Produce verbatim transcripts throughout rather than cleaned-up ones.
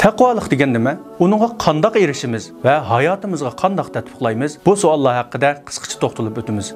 تەقۋالىق دېگەن نېمە؟ ئۇنىڭغا قانداق ئېرىشىمىز ۋە ھاياتىمىزغا قانداق تەتبىقلايمىز؟ بۇ سوئاللار ھەققىدە قىسقىچە توختىلىپ ئۆتىمىز.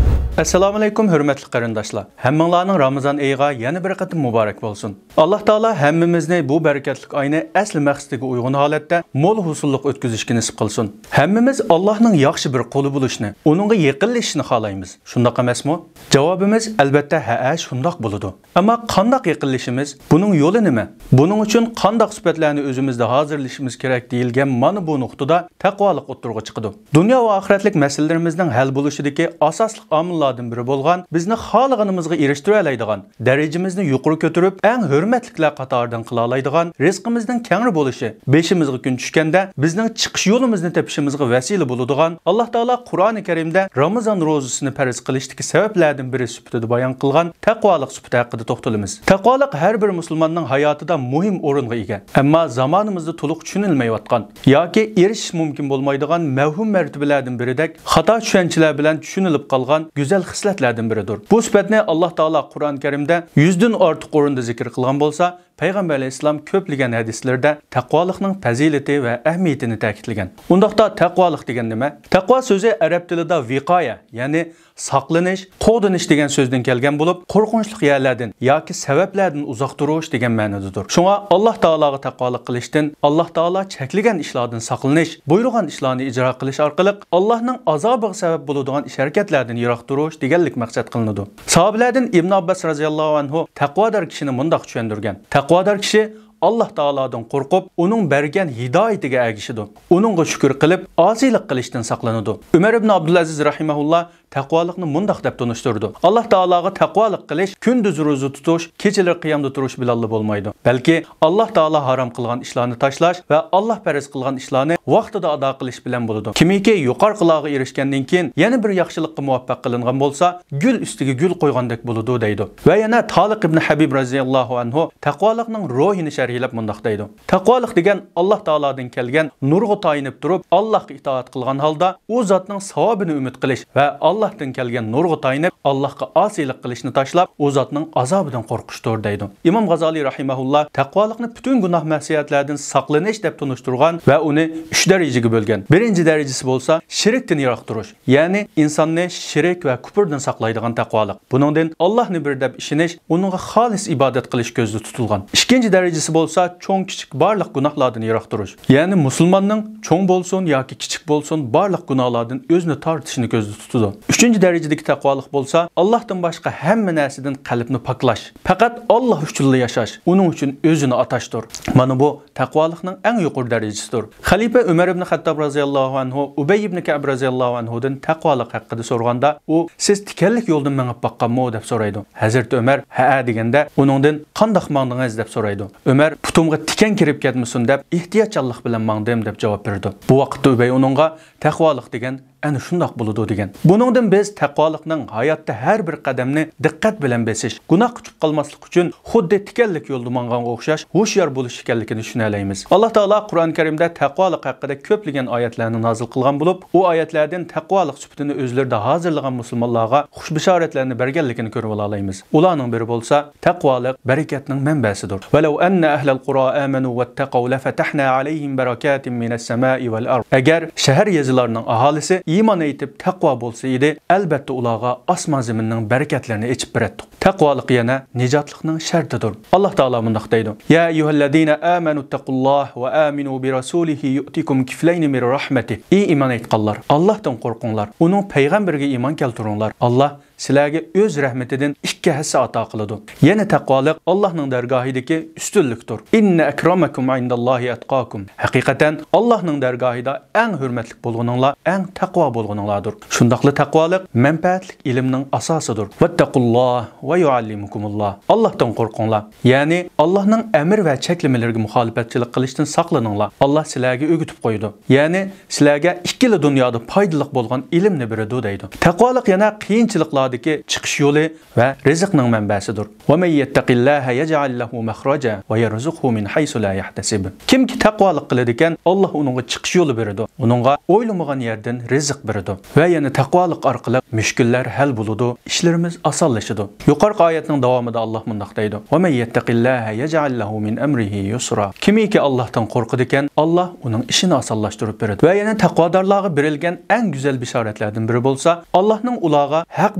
ئەسسالامۇئەلەيكۇم، ھۆرمەتلىك قېرىنداشلار! ھەممىڭلارنىڭ رامىزان ئېيىغا يەنە بىر قېتىم مۇبارەك بولسۇن! ئاللاھ تائالا ھەممىمىزنى بۇ بەرىكەتلىك ئاينى ئەسلى مەقسىتىگە ئۇيغۇن ھالەتتە مول ھوسۇللۇق ئۆتكۈزۈشكە نېسىپ قىلسۇن. ھەممىمىز ئاللاھنىڭ ياخشى بىر قۇلى بولۇشنى، ئۇنىڭغا يېقىنلىشىشنى خالايمىز. شۇنداق ئەمەسمۇ؟ جاۋابىمىز، ئەلبەتتە، ھەئە، شۇنداق بولىدۇ. ئەمما قانداق يېقىنلىشىمىز؟ بۇنىڭ يولى نېمە؟ بۇنىڭ ئۈچۈن قانداق سۈپەتلەرنى ئۆزىمىزدە ھازىرلىشىمىز كېرەك دېيىلگەن مانا بۇ نۇقتىدا تەقۋالىق ئوتتۇرىغا چىقىدۇ. دۇنيا ۋە ئاخىرەتلىك مەسىلىلىرىمىزنىڭ ھەل بولۇشىدىكى ئاساسلىق ئامىللاردىن بىرى بولغان، بىزنى خالىغىنىمىزغا ئېرىشتۈرەلەيدىغان، دەرىجىمىزنى يۇقىرى كۆتۈرۈپ، ئەڭ ھۆرمەتلىكلەر قاتارىدىن قىلالايدىغان، رىزقىمىزنىڭ كەڭرى بولۇشى، بېشىمىزغا كۈن چۈشكەندە بىزنىڭ چىقىش يولىمىزنى تېپىشىمىزغا ۋەسىلە بولىدىغان، ئاللاھ تائالا قۇرئانى كەرىمدە رامىزان روزىسىنى پەرز قىلىشتىكى سەۋەبلەردىن بىرى سۈپىتىدە بايان قىلغان تەقۋالىق سۈپىتى ھەققىدە توختىلىمىز. تەقۋالىق ھەر بىر مۇسۇلماننىڭ ھاياتىدا مۇھىم ئورۇنغا ئىگە. ئەمما زامانىمىزدا تولۇق چۈشىنىلمەيۋاتقان ياكى ئېرىشىش مۇمكىن بولمايدىغان مەۋھۇم مەرتىبىلەردىن بىرىدەك، خاتا چۈشەنچىلەر بىلەن چۈشىنىلىپ قالغان گۈزەل خىسلەتلەردىن بىرىدۇر. بۇ سۈپەتنى ئاللاھ تائالا قۇرئان كەرىمدە يۈزدىن ئارتۇق ئورۇندا زىكىر قىلغان بولسا، پەيغەمبەر ئەلەيھىسسالام كۆپلىگەن ھەدىسلىرىدە تەقۋالىقنىڭ پەزىلىتى ۋە ئەھمىيىتىنى تەكىتلىگەن. ئۇنداقتا تەقۋالىق دېگەن نېمە؟ تەقۋا سۆزى ئەرەب تىلىدا ۋىقايە، يەنى ساقلىنىش، قوغدىنىش دېگەن سۆزدىن كەلگەن بولۇپ، قورقۇنچلۇق يەرلەردىن ياكى سەۋەبلەردىن ئۇزاق تۇرۇش دېگەن مەنىدىدۇر. شۇڭا ئاللاھ تائالاغا تەقۋالىق قىلىشتىن، ئاللاھ تائالا چەكلىگەن ئىشلاردىن ساقلىنىش، بۇيرۇغان ئىشلارنى ئىجرا قىلىش ئارقىلىق ئاللاھنىڭ ئازابىغا سەۋەب بولىدىغان ئىش-ھەرىكەتلەردىن يىراق تۇرۇش دېگەنلىك مەقسەت قىلىنىدۇ. ساھابىلەردىن ئىبن ئابباس رەزىياللاھۇ ئەنھۇ تەقۋادار كىشىنى مۇنداق چۈشەندۈرگەن: تەقۋادار كىشى ئاللاھ تائالادىن قورقۇپ، ئۇنىڭ بەرگەن ھىدايىتىگە ئەگىشىدۇ، ئۇنىڭغا شۈكۈر قىلىپ، ئاسىيلىق قىلىشتىن ساقلىنىدۇ. ئۆمەر ئىبن ئابدۇلئەزىز رەھىمەھۇللاھ تەقۋالىقنى مۇنداق دەپ تونۇشتۇرىدۇ: ئاللاھ تائالاغا تەقۋالىق قىلىش كۈندۈز روزا تۇتۇش، كېچىلىرى قىيامدا تۇرۇش بىلەنلا بولمايدۇ، بەلكى ئاللاھ تائالا ھارام قىلغان ئىشلارنى تاشلاش ۋە ئاللاھ پەرز قىلغان ئىشلارنى ۋاقتىدا ئادا قىلىش بىلەن بولىدۇ. كىمكى يۇقارقىلارغا ئېرىشكەندىن كېيىن يەنە بىر ياخشىلىققا مۇۋەپپەق قىلىنغان بولسا، گۈل ئۈستىگە گۈل قويغاندەك بولىدۇ، دەيدۇ. ۋە يەنە تالىق ئىبن ھەبىب رەزىياللاھۇ ئەنھۇ تەقۋالىقنىڭ روھىنى شەرھلەپ مۇنداق دەيدۇ: تەقۋالىق دېگەن ئاللاھ تائالادىن كەلگەن نۇرغا تايىنىپ تۇرۇپ، ئاللاھقا ئىتائەت قىلغان ھالدا ئۇ زاتنىڭ ساۋابىنى ئۈمىد قىلىش ۋە ئاللاھتىن كەلگەن نۇرغا تايىنىپ ئاللاھقا ئاسىيلىق قىلىشنى تاشلاپ، ئۇ زاتنىڭ ئازابىدىن قورقۇشتۇر، دەيدۇ. ئىمام غازالىي رەھىمەھۇللاھ تەقۋالىقنى پۈتۈن گۇناھ مەسىيەتلەردىن ساقلىنىش دەپ تونۇشتۇرغان ۋە ئۇنى ئۈچ دەرىجىگە بۆلگەن. بىرىنچى دەرىجىسى بولسا شىركتىن يىراق تۇرۇش، يەنى ئىنساننى شىرك ۋە كۇپۇردىن ساقلايدىغان تەقۋالىق. بۇنىڭدىن ئاللاھنى بىر دەپ ئىشىنىش، ئۇنىڭغا خالىس ئىبادەت قىلىش كۆزدە تۇتۇلغان. ئىككىنچى دەرىجىسى بولسا چوڭ كىچىك بارلىق گۇناھلاردىن يىراق تۇرۇش. يەنى مۇسۇلماننىڭ چوڭ بولسۇن ياكى كىچىك بولسۇن بارلىق گۇناھلاردىن ئۆزىنى تارتىشىنى كۆزدە تۇتىدۇ. ئۈچىنچى دەرىجىدىكى تەقۋالىق بولسا ئاللاھتىن باشقا ھەممە نەرسىدىن قەلبنى پاكلاش، پەقەت ئاللاھ ئۈچۈنلا ياشاش، ئۇنىڭ ئۈچۈن ئۆزىنى ئاتاشتۇر. مانا بۇ تەقۋالىقنىڭ ئەڭ يۇقىرى دەرىجىسىدۇر. خەلىپە ئۆمەر ئىبن خەتتاب رەزىياللاھۇ ئەنھۇ ئۇبەي ئىبن كەئب رەزىياللاھۇ ئەنھۇدىن تەقۋالىق ھەققىدە سورىغاندا، ئۇ، سىز تىكەنلىك يولدىن مېڭىپ باققانمۇ؟ دەپ سورايدۇ. ھەزرىتى ئۆمەر، ھەئە، دېگەندە، ئۇنىڭدىن قانداق ماڭدىڭىز؟ دەپ سورايدۇ. ئۆمەر، پۇتۇمغا تىكەن كىرىپ كەتمىسۇن دەپ ئېھتىياتچانلىق بىلەن ماڭدىم، دەپ جاۋاب بېرىدۇ. بۇ ۋاقىتتا ئۆبەي ئۇنىڭغا، تەقۋالىق دېگەن ئەنە شۇنداق بولىدۇ، دېگەن. بۇنىڭدىن بىز تەقۋالىقنىڭ ھاياتتا ھەر بىر قەدەمنى دىققەت بىلەن بېسىش، گۇناھقا چۈشۈپ قالماسلىق ئۈچۈن خۇددى تىكەنلىك يولدا ماڭغانغا ئوخشاش ھوشيار بولۇش ئىكەنلىكىنى چۈشىنەلەيمىز. ئاللاھ تائالا قۇرئان كەرىمدە تەقۋالىق ھەققىدە كۆپلىگەن ئايەتلەرنى نازىل قىلغان بولۇپ، ئۇ ئايەتلەردىن تەقۋالىق سۈپىتىنى ئۆزلىرىدە ھازىرلىغان مۇسۇلمانلارغا خۇش بېشارەتلەرنى بەرگەنلىكىنى كۆرۈۋالالايمىز. ئۇلارنىڭ بىرى بولسا، تەقۋالىق بەرىكەتنىڭ مەنبەسىدۇر. ولو أن أهل القرى آمنوا واتقوا لفتحنا عليهم بركات من السماء والأرض. ئەگەر شەھەر يېزىلارنىڭ ئاھالىسى ئىمان ئېيتىپ تەقۋا بولسا ئىدى، ئەلبەتتە ئۇلارغا ئاسمان زېمىننىڭ بەرىكەتلىرىنى ئېچىپ بېرەتتۇق. تەقۋالىق يەنە نىجاتلىقنىڭ شەرتىدۇر. ئاللاھ تائالا مۇنداق دەيدۇ: يا أيها الذين آمنوا اتقوا الله وآمنوا برسوله يؤتكم كفلين من رحمته. ئى ئىمان ئېيتقانلار، ئاللاھتىن قورقۇڭلار، ئۇنىڭ پەيغەمبىرىگە ئىمان كەلتۈرۈڭلار. ئاللاھ سىلەرگە ئۆز رەھمىتىدىن ئىككى ھەسسە ئاتا قىلىدۇ. يەنى تەقۋالىق ئاللاھنىڭ دەرگاھىدىكى ئۈستۈنلۈكتۇر. إن أكرمكم عند الله أتقاكم. ھەقىقەتەن، ئاللاھنىڭ دەرگاھىدا ئەڭ ھۆرمەتلىك بولغىنىڭلار ئەڭ تەقۋا بولغىنىڭلاردۇر. شۇنداقلا تەقۋالىق مەنپەئەتلىك ئىلىمنىڭ ئاساسىدۇر. واتقوا الله ويعلمكم الله. ئاللاھتىن قورقۇڭلار. يەنى ئاللاھنىڭ ئەمىر ۋە چەكلىمىلىرىگە مۇخالىپەتچىلىك قىلىشتىن ساقلىنىڭلار. ئاللاھ سىلەرگە ئۆگىتىپ قويىدۇ. يەنى سىلەرگە ئىككىلا دۇنيادا پايدىلىق بولغان ئىلىمنى بېرىدۇ، دەيدۇ. تەقۋالىق يەنە قىيىنچىلىقلار دىكى چىقىش يولى ۋە رىزىقنىڭ مەنبەسىدۇر. وَمَن يَتَّقِ اللَّهَ يَجْعَلْ لَهُ مَخْرَجًا وَيَرْزُقْهُ مِنْ حَيْثُ لَا يَحْتَسِبُ. كىمكى تەقۋالىق قىلىدىكەن، ئاللاھ ئۇنىڭغا چىقىش يولى بېرىدۇ، ئۇنىڭغا ئويلىمىغان يەردىن رىزىق بېرىدۇ. ۋە يەنە تەقۋالىق ئارقىلىق مۈشكۈللەر ھەل بولىدۇ، ئىشلىرىمىز ئاسانلىشىدۇ. يۇقىرىقى ئايەتنىڭ داۋامىدا ئاللاھ مۇنداق دەيدۇ: وَمَن يَتَّقِ اللَّهَ يَجْعَلْ لَهُ مِنْ أَمْرِهِ يُسْرًا. كىمكى ئاللاھتىن قورقىدىكەن، ئاللاھ ئۇنىڭ ئىشىنى ئاسانلاشتۇرۇپ بېرىدۇ. ۋە يەنە تەقۋادارلارغا بېرىلگەن ئەڭ گۈزەل بېشارەتلەردىن بىرى بولسا، ئاللاھنىڭ ئۇلارغا ھەق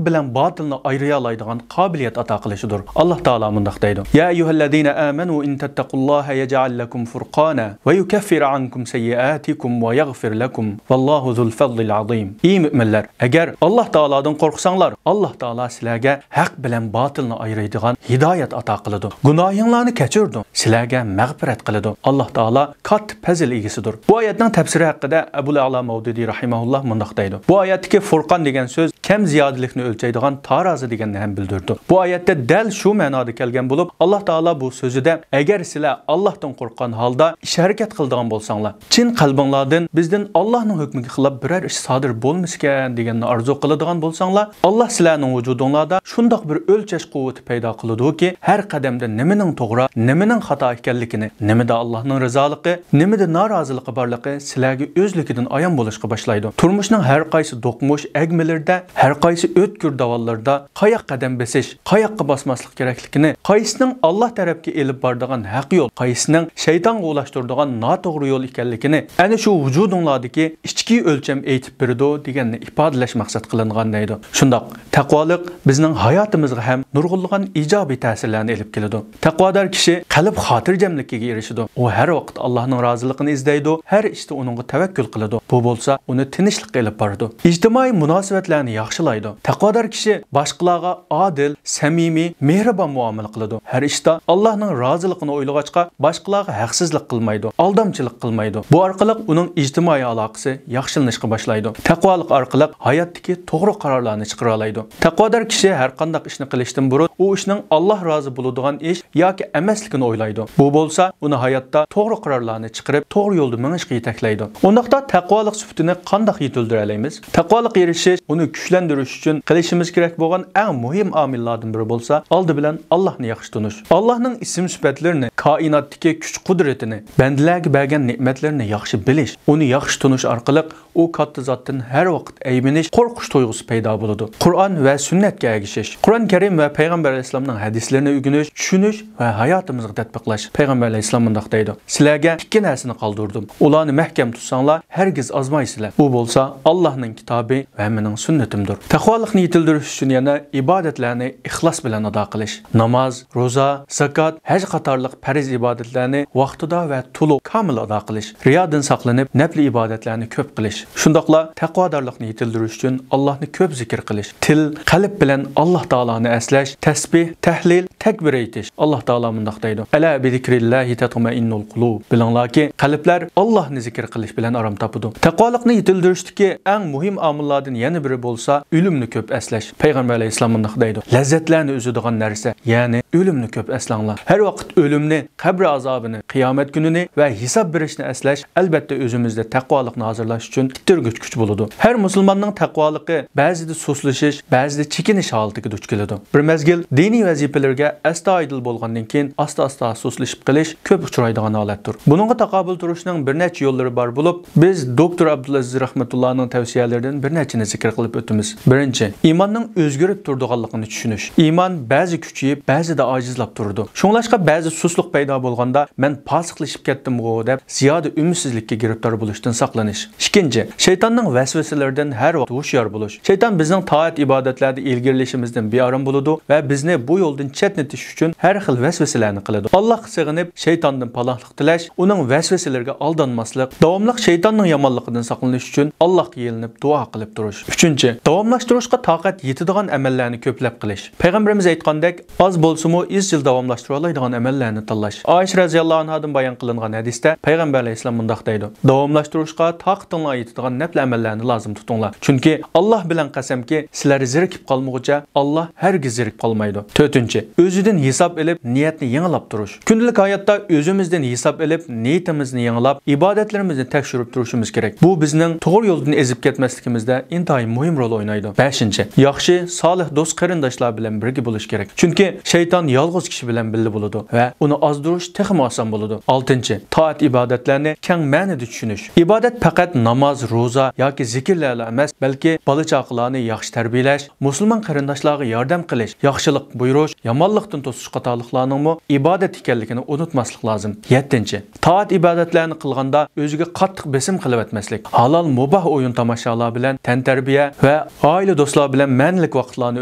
بىلەن باتىلنى ئايرىيالايدىغان قابىلىيەت ئاتا قىلىشىدۇر. ئاللاھ تائالا مۇنداق دەيدۇ: يَا أَيُّهَا الَّذِينَ آمَنُوا إِنْ تَتَّقُوا اللَّهَ يَجْعَلْ لَكُمْ فُرْقَانًا وَيُكَفِّرْ عَنْكُمْ سَيِّئَاتِكُمْ وَيَغْفِرْ لَكُمْ وَاللَّهُ ذُو الْفَضْلِ الْعَظِيمِ. ئى مۆمىنلەر، ئەگەر ئاللاھ تائالادىن قورقساڭلار، ئاللاھ تائالا سىلەرگە ھەق بىلەن باتىلنى ئايرىيدىغان ھىدايەت ئاتا قىلىدۇ. گۇناھىڭلارنى كەچۈرىدۇ، سىلەرگە مەغپىرەت قىلىدۇ. ئاللاھ تائالا كاتتا پەزىل ئىگىسىدۇر. بۇ ئايەتنىڭ تەپسىرى ھەققىدە ئەبۇل ئەلا مەۋدۇدى رەھىمەھۇللاھ مۇنداق دەيدۇ: بۇ ئايەتتىكى فۇرقان دېگەن سۆز كەم زىيادىلىكنى ئۆلچەيدىغان تارازى دېگەننى ھەم بىلدۈرىدۇ. بۇ ئايەتتە دەل شۇ مەنادا كەلگەن بولۇپ، ئاللاھ تائالا بۇ سۆزىدە، ئەگەر سىلەر ئاللاھتىن قورققان ھالدا ئىش ھەرىكەت قىلىدىغان بولساڭلار، چىن قەلبىڭلاردىن بىزدىن ئاللاھنىڭ ھۆكمىگە خىلاپ بىرەر ئىش سادىر بولمىسىكەن دېگەننى ئارزۇ قىلىدىغان بولساڭلار، ئاللاھ سىلەرنىڭ ۋۇجۇدۇڭلاردا شۇنداق بىر ئۆلچەش قۇۋۋىتى پەيدا قىلىدۇكى، ھەر قەدەمدە نېمىنىڭ توغرا، نېمىنىڭ خاتا ئىكەنلىكىنى، نېمىدە ئاللاھنىڭ رىزالىقى، نېمىدە نارازىلىقى بارلىقى سىلەرگە ئۆزلۈكىدىن ئايان بولۇشقا باشلايدۇ. تۇرمۇشنىڭ ھەر قايسى دوقمۇش ئەگمىلىرىدە، ھەر قايسى ئۆتكۈر داۋانلىرىدا قاياق قەدەم بېسىش، قاياققا باسماسلىق كېرەكلىكىنى، قايسىنىڭ ئاللاھ تەرەپكە ئېلىپ بارىدىغان ھەق يول، قايسىنىڭ شەيتانغا ئۇلاشتۇرىدىغان ناتوغرا يول ئىكەنلىكىنى ئەنە شۇ ۋۇجۇدۇڭلاردىكى ئىچكى ئۆلچەم ئېيتىپ بېرىدۇ دېگەننى ئىپادىلەش مەقسەت قىلىنغان دەيدۇ. شۇنداق، تەقۋالىق بىزنىڭ ھاياتىمىزغا ھەم نۇرغۇنلىغان ئىجابىي تەسىرلەرنى ئېلىپ كېلىدۇ. تەقۋادار كىشى قەلب خاتىرجەملىكىگە ئېرىشىدۇ. ئۇ ھەر ۋاقىت ئاللاھنىڭ رازىلىقىنى ئىزدەيدۇ، ھەر ئىشتا ئۇنىڭغا تەۋەككۈل قىلىدۇ. بۇ بولسا ئۇنى تىنچلىققا ئېلىپ بارىدۇ. ئىجتىمائىي مۇناسىۋەتلەرنى ياخشىلايدۇ. تەقۋادار كىشى باشقىلارغا ئادىل، سەمىمىي، مېھرىبان مۇئامىلە قىلىدۇ. ھەر ئىشتا ئاللاھنىڭ رازىلىقىنى ئويلىغاچقا، باشقىلارغا ھەقسىزلىك قىلمايدۇ، ئالدامچىلىق قىلمايدۇ. بۇ ئارقىلىق ئۇنىڭ ئىجتىمائىي ئالاقىسى ياخشىلىنىشقا باشلايدۇ. تەقۋالىق ئارقىلىق ھاياتتىكى توغرا قارارلارنى چىقىرالايدۇ. تەقۋادار كىشى ھەر قانداق ئىشنى قىلىشتىن بۇرۇن ئۇ ئىشنىڭ ئاللاھ رازى بولىدىغان ئىش ياكى ئەمەسلىكىنى ئويلايدۇ. بۇ بولسا ئۇنى ھاياتتا توغرا قارارلارنى چىقىرىپ، توغرا يولدا مېڭىشقا يېتەكلەيدۇ. ئۇنداقتا تەقۋالىق سۈپىتىنى قانداق يېتىلدۈرەلەيمىز؟ تەقۋالىققا ئېرىشىش، ئۇنى كۈچلەندۈرۈش ئۈچۈن قىلىشىمىز كېرەك بولغان ئەڭ مۇھىم ئامىللاردىن بىرى بولسا، ئالدى بىلەن ئاللاھنى ياخشى تونۇش. ئاللاھنىڭ ئىسىم-سۈپەتلىرىنى، كائىناتتىكى كۈچ-قۇدرىتىنى، بەندىلەرگە بەرگەن نېمەتلىرىنى ياخشى بىلىش. ئۇنى ياخشى تونۇش ئارقىلىق ئۇ كاتتا زاتتىن ھەر ۋاقىت ئەيىبلىنىش، قورقۇش تۇيغۇسى پەيدا بولىدۇ. قۇرئان ۋە سۈننەتكە ئەگىشىش، قۇرئان كەرىم ۋە پەيغەمبەر ئەلەيھىسسالامنىڭ ھەدىسلىرىنى ئۆگىنىش، چۈشىنىش ۋە ھاياتىمىزغا تەتبىقلاش. پەيغەمبەر ئەلەيھىسسالام مۇنداق دەيدۇ: سىلەرگە ئىككى نەرسىنى قالدۇردۇم. ئۇلارنى مەھكەم تۇتساڭلار، ھەرگىز ئازمايسىلەر. ئۇ بولسا ئاللاھنىڭ كىتابى ۋە مېنىڭ سۈننىتىمدۇر. تەقۋالىقنى يېتىلدۈرۈش ئۈچۈن يەنە ئىبادەتلەرنى ئىخلاس بىلەن ئادا قىلىش. ناماز، روزا، زاكات، ھەج قاتارلىق پەرز ئىبادەتلەرنى ۋاقتىدا ۋە تولۇق، كامىل ئادا قىلىش. رىيادىن ساقلىنىپ، نەپلى ئىبادەتلەرنى كۆپ قىلىش. شۇنداقلا تەقۋادارلىقنى يېتىلدۈرۈش ئۈچۈن ئاللاھنى كۆپ زىكىر قىلىش. تىل، قەلب بىلەن ئاللاھ تائالانى ئەسلەش، تەسبىھ، تەھلىل، تەكبىر ئېيتىش. ئاللاھ تائالا مۇنداق دەيدۇ: «ئەلا بىزىكرىللاھى تەتمەئىننۇل قۇلۇب.» بىلىڭلاركى، قەلبلەر ئاللاھنى زىكىر قىلىش بىلەن ئارام تاپىدۇ. تەقۋالىقنى يېتىلدۈرۈشتىكى ئەڭ مۇھىم ئامىللاردىن يەنە بىرى بولسا، ئۆلۈمنى كۆپ ئەسلەش. پەيغەمبەر ئەلەيھىسسالام مۇنداق دەيدۇ: «لەززەتلەرنى ئۈزىدىغان نەرسە، يەنى ئۆلۈمنى كۆپ ئەسلەڭلار.» ھەر ۋاقىت ئۆلۈمنى، قەبرە ئازابىنى، قىيامەت كۈنىنى ۋە ھېساب بېرىشنى ئەسلەش، ئەلبەتتە، ئۆزىمىزدە تەقۋالىقنى ھازىرلاش ئۈچۈن ئىتتىرگۈچ كۈچ بولىدۇ. ھەر مۇسۇلماننىڭ تەقۋالىقى بەزىدە سۇسلىشىش، بەزىدە چېكىنىش ھالىتىگە دۇچ كېلىدۇ. بىر مەزگىل دىنىي ۋەزىپىلىرىگە ئەستايىدىل بولغاندىن كېيىن، ئاستا-ئاستا سۇسلىشىپ قېلىش كۆپ ئۇچرايدىغان ھالەتتۇر. بۇنىڭغا تاقابىل تۇرۇشنىڭ بىر نەچچە يوللىرى بار بولۇپ، بىز دوكتور ئابدۇلئەزىز رەھمەتۇللانىڭ تەۋسىيەلىرىدىن بىر نەچچىنى زىكىر قىلىپ ئۆتىمىز. بىرىنچى، ئىماننىڭ ئۆزگىرىپ تۇرىدىغانلىقىنى چۈشىنىش. ئىمان بەزى كۈچىيىپ، بەزىدە ئاجىزلاپ تۇرىدۇ. شۇڭلاشقا بەزى سۇسلۇق پەيدا بولغاندا، «مەن پاسىقلىشىپ كەتتىمغۇ؟» دەپ، زىيادە ئۈمىدسىزلىككە گىرىپتار بولۇشتىن ساقلىنىش. ئىككىنچى، شەيتاننىڭ ۋەسۋەسىلىرىدىن ھەر ۋاقىت ھوشيار بولۇش. شەيتان بىزنىڭ تائەت-ئىبادەتلەردە ئىلگىرىلىشىمىزدىن بىئارام بولىدۇ ۋە بىزنى بۇ يولدىن چەتنىتىش ئۈچۈن ھەر خىل ۋەسۋەسىلەرنى قىلىدۇ. ئاللاھقا سېغىنىپ، شەيتاندىن پاناھلىق تىلەش، ئۇنىڭ ۋەسۋەسىلىرىگە ئالدانماسلىق، داۋاملىق شەيتاننىڭ يامانلىقىدىن ساقلىنىش ئۈچۈن ئاللاھقا يېلىنىپ دۇئا قىلىپ تۇرۇش. ئۈچىنچى، داۋاملاشتۇرۇشقا تاقەت يېتىدىغان ئەمەللەرنى كۆپلەپ قىلىش. پەيغەمبىرىمىز ئېيتقاندەك، ئاز بولسىمۇ ئىزچىل داۋاملاشتۇرالايدىغان ئەمەللەرنى تاللاش. ئائىشە رەزىياللاھۇ ئەنھادىن بايان قىلىنغان ھەدىستە پەيغەمبەر ئەلەيھىسسالام مۇنداق دەيدۇ: «داۋاملاشتۇرۇشقا تاقىتىڭلار يېتىدىغان نەپلى ئەمەللەرنى لازىم تۇتۇڭلار. چۈنكى ئاللاھ بىلەن قەسەمكى، سىلەر زېرىكىپ قالمىغۇچە، ئاللاھ ھەرگىز زېرىكىپ قالمايدۇ.» تۆتىنچى، ئۆزىدىن ھېساب ئېلىپ، نىيەتنى يېڭىلاپ تۇرۇش. كۈندىلىك ھاياتتا ئۆزىمىزدىن ھېساب ئېلىپ، نىيىتىمىزنى يېڭىلاپ، ئىبادەتلىرىمىزنى تەكشۈرۈپ تۇرۇشىمىز كېرەك. بۇ بىزنىڭ توغرا يولدىن ئېزىپ كەتمەسلىكىمىزدە ئىنتايىن مۇھىم رول ئوينايدۇ. بەشىنچى، ياخشى، سالىھ دوست-قېرىنداشلار بىلەن بىرگە بولۇش كېرەك. چۈنكى شەيتان يالغۇز كىشى بىلەن بىللە بولىدۇ ۋە ئۇنى ئازدۇرۇش تېخىمۇ ئاسان بولىدۇ. ئالتىنچى، تائەت-ئىبادەتلەرنى كەڭ مەنىدە چۈشىنىش. ئىبادەت پەقەت ناماز، روزا ياكى زىكىرلەرلا ئەمەس، بەلكى بالا-چاقىلارنى ياخشى تەربىيەلەش، مۇسۇلمان قېرىنداشلارغا ياردەم قىلىش، ياخشىلىق بۇيرۇش، يامانلىقتىن توسۇش قاتارلىقلارنىڭمۇ ئىبادەت ئىكەنلىكىنى ئۇنتۇماسلىق لازىم. يەتتىنچى، تائەت-ئىبادەتلەرنى قىلغاندا ئۆزىگە قاتتىق بېسىم قىلىۋەتمەسلىك. ھالال، مۇباھ ئويۇن-تاماشالار بىلەن تەنتەربىيە ۋە ئائىلە دوستلار بىلەن مەنىلىك ۋاقىتلارنى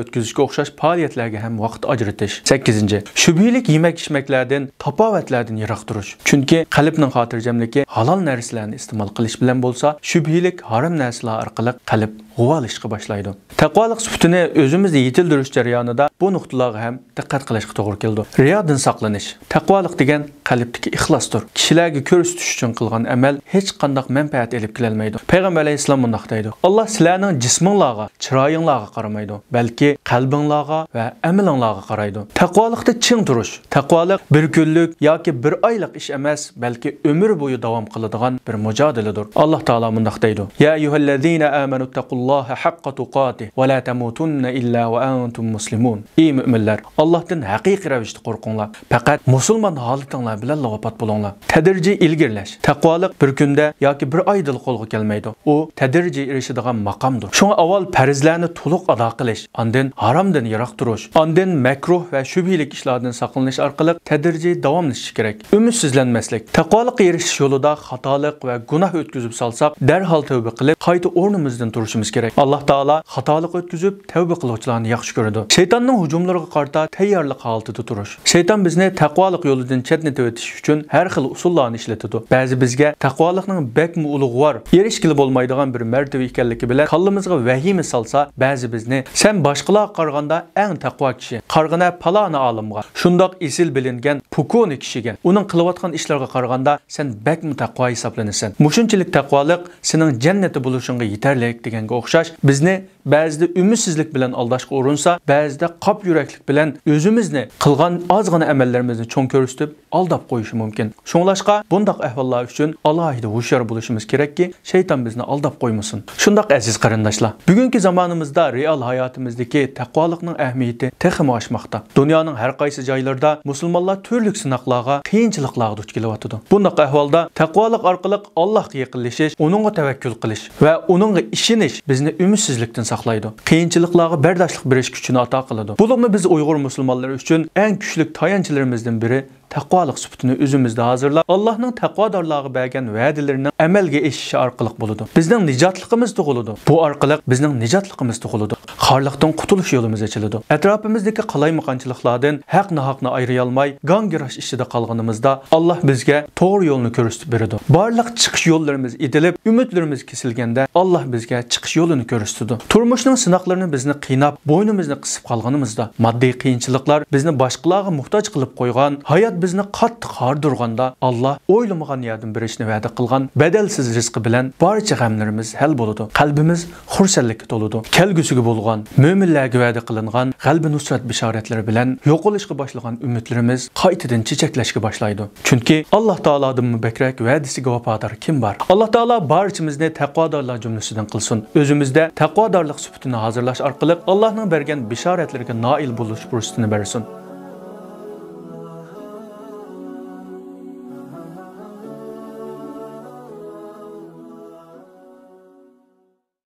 ئۆتكۈزۈشكە ئوخشاش پائالىيەتلەرگە ھەم ۋاقىت ئاجرىتىش. سەككىزىنچى، شۈبھىلىك يېمەك-ئىچمەكلەردىن، تاپاۋەتلەردىن يىراق تۇرۇش. چۈنكى قەلبنىڭ خاتىرجەملىكى ھالال نەرسىلەرنى ئىستېمال قىلىش بىلەن بولسا، شۈبھىلىك ھارام نەرسىلەر ئارقىلىق قەلب غۇۋالىشىشقا باشلايدۇ. تەقۋالىق سۈپىتىنى ئۆزىمىزدە يېتىلدۈرۈش جەريانىدا بۇ نۇقتىلارغا ھەم دىققەت قىلىشقا توغرا كېلىدۇ. رىيادىن ساقلىنىش. تەقۋالىق دېگەن قەلبتىكى ئىخلاستۇر. كىشىلەرگە كۆرسىتىش ئۈچۈن قىلغان ئەمەل ھېچقانداق مەنپەئەت ئېلىپ كېلەلمەيدۇ. پەيغەمبەر ئەلەيھىسسالام مۇنداق دەيدۇ: «ئاللا سىلەرنىڭ جىسمىڭلارغا، چىرايىڭلارغا قارىمايدۇ، بەلكى قەلبىڭلارغا ۋە ئەمىلىڭلارغا قارايدۇ.» تەقۋالىقتا چىڭ تۇرۇش. تەقۋالىق بىر كۈنلۈك ياكى بىر ئايلىق ئىش ئەمەس، بەلكى ئۆمۈر بويى داۋام قىلىدىغان بىر مۇجادىلىدۇر. ئاللا تائالا مۇنداق دەيدۇ: «يا أيها الذين آمنوا اتقوا الله حق تقاته ولا تموتن إلا وأنتم مسلمون.» ئى مۆمىنلەر، ئاللاھتىن ھەقىقىي رەۋىشتە قورقۇڭلار. پەقەت مۇسۇلمان ھالىتىڭلار بىلەنلا ۋاپات بولۇڭلار. تەدرىجىي ئىلگىرىلەش. تەقۋالىق بىر كۈندە ياكى بىر ئايدىلا قولغا كەلمەيدۇ. ئۇ تەدرىجىي ئېرىشىدىغان ماقامدۇر. شۇڭا ئاۋۋال پەرزلەرنى تولۇق ئادا قىلىش، ئاندىن ھارامدىن يىراق تۇرۇش، ئاندىن مەكرۇھ ۋە شۈبھىلىك ئىشلاردىن ساقلىنىش ئارقىلىق تەدرىجىي داۋاملىشىش كېرەك. ئۈمىدسىزلەنمەسلىك. تەقۋالىققا ئېرىشىش يولىدا خاتالىق ۋە گۇناھ ئۆتكۈزۈپ سالساق، دەرھال تەۋبە قىلىپ، قايتا ئورنىمىزدىن تۇرۇشىمىز كېرەك. ئاللا تائالا خاتالىق ئۆتكۈزۈپ، تەۋبە قىلغۇچىلارنى ياخشى كۆرىدۇ. شەيتاننىڭ ھۇجۇملىرىغا قارىتا تەييارلىق ھالىتىدە تۇرۇش. شەيتان بىزنى تەقۋالىق يولىدىن چەتنىتىۋېتىش ئۈچۈن ھەر خىل ئۇسۇللارنى ئىشلىتىدۇ. بەزى بىزگە تەقۋالىقنىڭ بەكمۇ ئۇلۇغۋار، ئېرىشكىلى بولمايدىغان بىر مەرتىۋە ئىكەنلىكى بىلەن كاللىمىزغا ۋەھىمە سالسا، بەزى بىزنى: «سەن باشقىلارغا قارىغاندا ئەڭ تەقۋا كىشى. قارىغىنا پالانى ئالىمغا، شۇنداق ئېسىل بىلىنگەن پوكونى كىشىگە. ئۇنىڭ قىلىۋاتقان ئىشلىرىغا قارىغاندا سەن بەكمۇ تەقۋا ھېسابلىنىسەن.» مۇشۇنچىلىك تەقۋالىق سېنىڭ جەننەتتە بولۇشۇڭغا يېتەرلىك دېگەنگە ئوخشاش، بىزنى بەزىدە ئۈمىدسىزلىك بىلەن ئالداشقا ئۇرۇنسا، بەزىدە قاپ يۈرەكلىك بىلەن ئۆزىمىزنى، قىلغان ئازغىنە ئەمەللىرىمىزنى چوڭ كۆرسىتىپ، ئالداپ قويۇشى مۇمكىن. شۇڭلاشقا، بۇنداق ئەھۋاللار ئۈچۈن ئالاھىدە ھوشيار بولۇشىمىز كېرەككى، شەيتان بىزنى ئالداپ قويمىسۇن. شۇنداق، ئەزىز قېرىنداشلار، بۈگۈنكى زامانىمىزدا رېئال ھاياتىمىزدىكى تەقۋالىقنىڭ ئەھمىيىتى تېخىمۇ ئاشماقتا. دۇنيانىڭ ھەر قايسى جايلىرىدا مۇسۇلمانلار تۈرلۈك سىناقلارغا، قىيىنچىلىقلارغا دۇچ كېلىۋاتىدۇ. بۇنداق ئەھۋالدا تەقۋالىق ئارقىلىق ئاللاھقا يېقىنلىشىش، ئۇنىڭغا تەۋەككۈل قىلىش ۋە ئۇنىڭغا ئىشىنىش بىزنى ئۈمىدسىزلىكتىن ساقلايدۇ. قىيىنچىلىقلارغا بەرداشلىق بېرىش كۈچىنى ئاتا قىلىدۇ. بولۇپمۇ بىز ئۇيغۇر مۇسۇلمانلىرى ئۈچۈن ئەڭ كۈچلۈك تايانچلىرىمىزدىن بىرى تەقۋالىق سۈپىتىنى ئۆزىمىزدە ھازىرلاپ، ئاللاھنىڭ تەقۋادارلارغا بەرگەن ۋەدىلىرىنىڭ ئەمەلگە ئېشىشى ئارقىلىق بولىدۇ. بىزنىڭ نىجاتلىقىمىز تۇغۇلىدۇ. بۇ ئارقىلىق بىزنىڭ نىجاتلىقىمىز تۇغۇلىدۇ. خارلىقتىن قۇتۇلۇش يولىمىز ئېچىلىدۇ. ئەتراپىمىزدىكى قالايمىقانچىلىقلاردىن ھەق-ناھاقنى ئايرىيالماي، گاڭگىراش ئىچىدە قالغىنىمىزدا، ئاللاھ بىزگە توغرا يولنى كۆرسىتىپ بېرىدۇ. بارلىق چىقىش يوللىرىمىز ئېتىلىپ، ئۈمىدلىرىمىز كېسىلگەندە، ئاللاھ بىزگە چىقىش يولىنى كۆرسىتىدۇ. تۇرمۇشنىڭ سىناقلىرىنى بىزنى قىيناپ، بوينىمىزنى قىسىپ قالغىنىمىزدا، ماددىي قىيىنچىلىقلار بىزنى باشقىلارغا موھتاج قىلىپ قويغان، ھايات بىزنى قاتتىق ھاردۇرغاندا، ئاللاھ ئويلىمىغان ياردىمى بېرىشنى ۋەدە قىلغان بەدەلسىز رىزقى بىلەن بارچە غەملىرىمىز ھەل بولىدۇ. قەلبىمىز خۇرسەنلىككە تولىدۇ. كەلگۈسىگە بولغان، مۆمىنلەرگە ۋەدە قىلىنغان غەلىبە نۇسرەت بىشارەتلىرى بىلەن يوقىلىشقا باشلىغان ئۈمىدلىرىمىز قايتىدىن چېچەكلەشكە باشلايدۇ. چۈنكى ئاللاھ تائالادىنمۇ بەكرەك ۋەدىسىگە ۋاپادار كىم بار؟ ئاللاھ تائالا بارچىمىزنى تەقۋادارلار جۈملىسىدىن قىلسۇن. ئۆزىمىزدە تەقۋادارلىق سۈپىتىنى ھازىرلاش ئارقىلىق ئاللاھنىڭ بەرگەن بىشارەتلىرىگە نائىل بولۇش پۇرسىتىنى بەرسۇن.